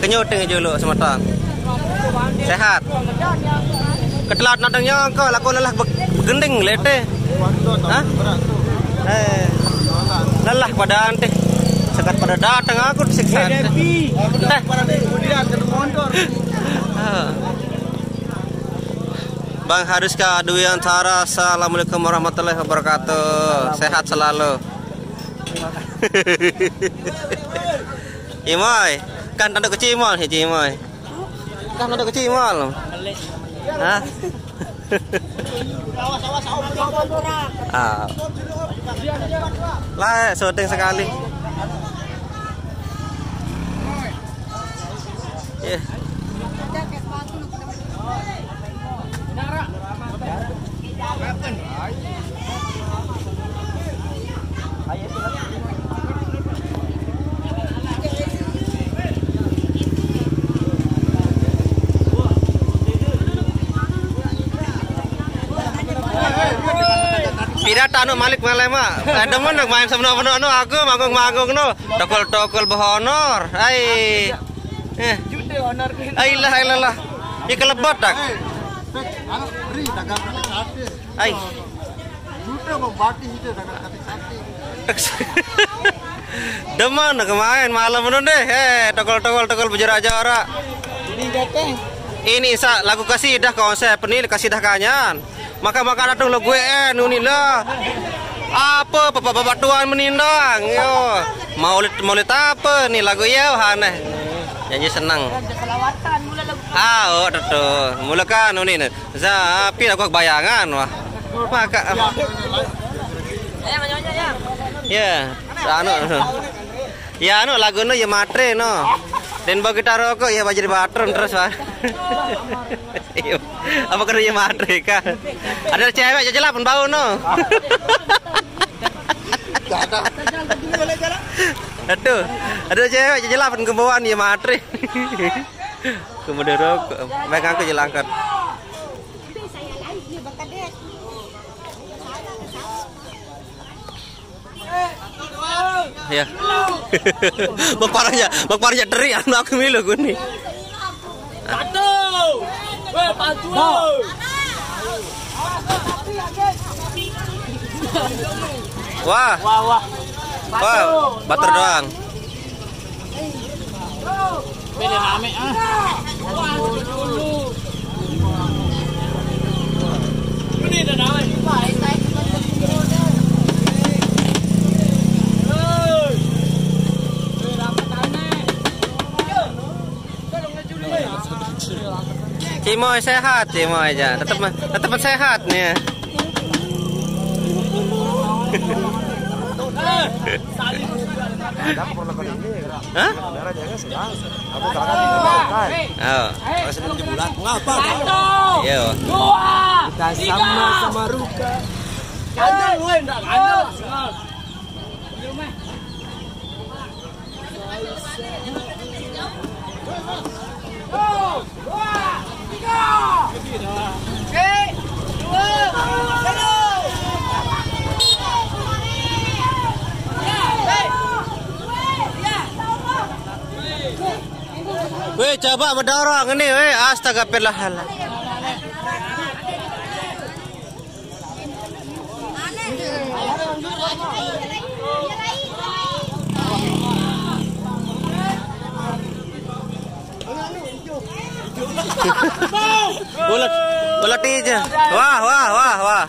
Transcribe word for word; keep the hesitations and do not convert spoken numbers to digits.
Kenyuting juluk semeton. Sehat. Ketelat nadeng nyongko, laku lelah be-, begending lete. Hah? Eh. Lelah pada antih. Sekat pada datang aku disiksa. Teh. Ah. Bang Hariska Dwi Antara, assalamualaikum warahmatullahi wabarakatuh. Sehat selalu. Imai, kan tanda kecimol, Cimai. Kan tanda kecimol. Hah? Ah. Lah, syuting sekali. Iya. Pira tanu malik malema. Demen main semeno-meno no, aku manggung-manggung no. Tokol-tokol behonor. Ai. Eh. Jute honor. Ai lah, ai lah, lah. Ih, kelebot dak. Eh, Pek, anu, Ri, dagang kate sate. Ai. Jute membati itu dagang kate sate. Demen kemain malam ngono deh. Eh, tokol-tokol, tokol bejorak-jorak. Ini dateng. Ini sa lagu kasidah konsep ini kasidah kanyan. Maka-maka datang lo gue, eh, nuni lah. Apa bapak-bapak tuan menindang? Yo. Maulid, maulid apa nih lagu ya, aneh. Nyanyi seneng. Ah, oh, tuh, tuh. Mula kan nuni nih. Zapi aku bayangan wah. Maka. Ya, anu. Ya anu lagu no ya matre no. Dan bagi kita rokok ya bajir batrun terus wah. Iya. Apa kena ya matre kah? Ada cewek aja jelap bau no. Aduh, ada cewek aja jelap kebawaan ya matre. Kemudian rokok, baik aku jelangkat. Ya. Bapaknya, bapaknya teri anu aku milu guni. Satu. Weh, pantu. Wah. Wah, wah. Wah, bater doang. Pele rame ah. Ini dah dah. Cimoy sehat, Cimoy aja. Tetap tetap sehat nih. Hah? Oh. Masih belum sebulan. Ngapa? Iya. Kita sama-sama ruka. Weh, coba bedorong ini, weh, astaga, perlahan. Ulat, ulat aja. Wah, wah, wah, wah.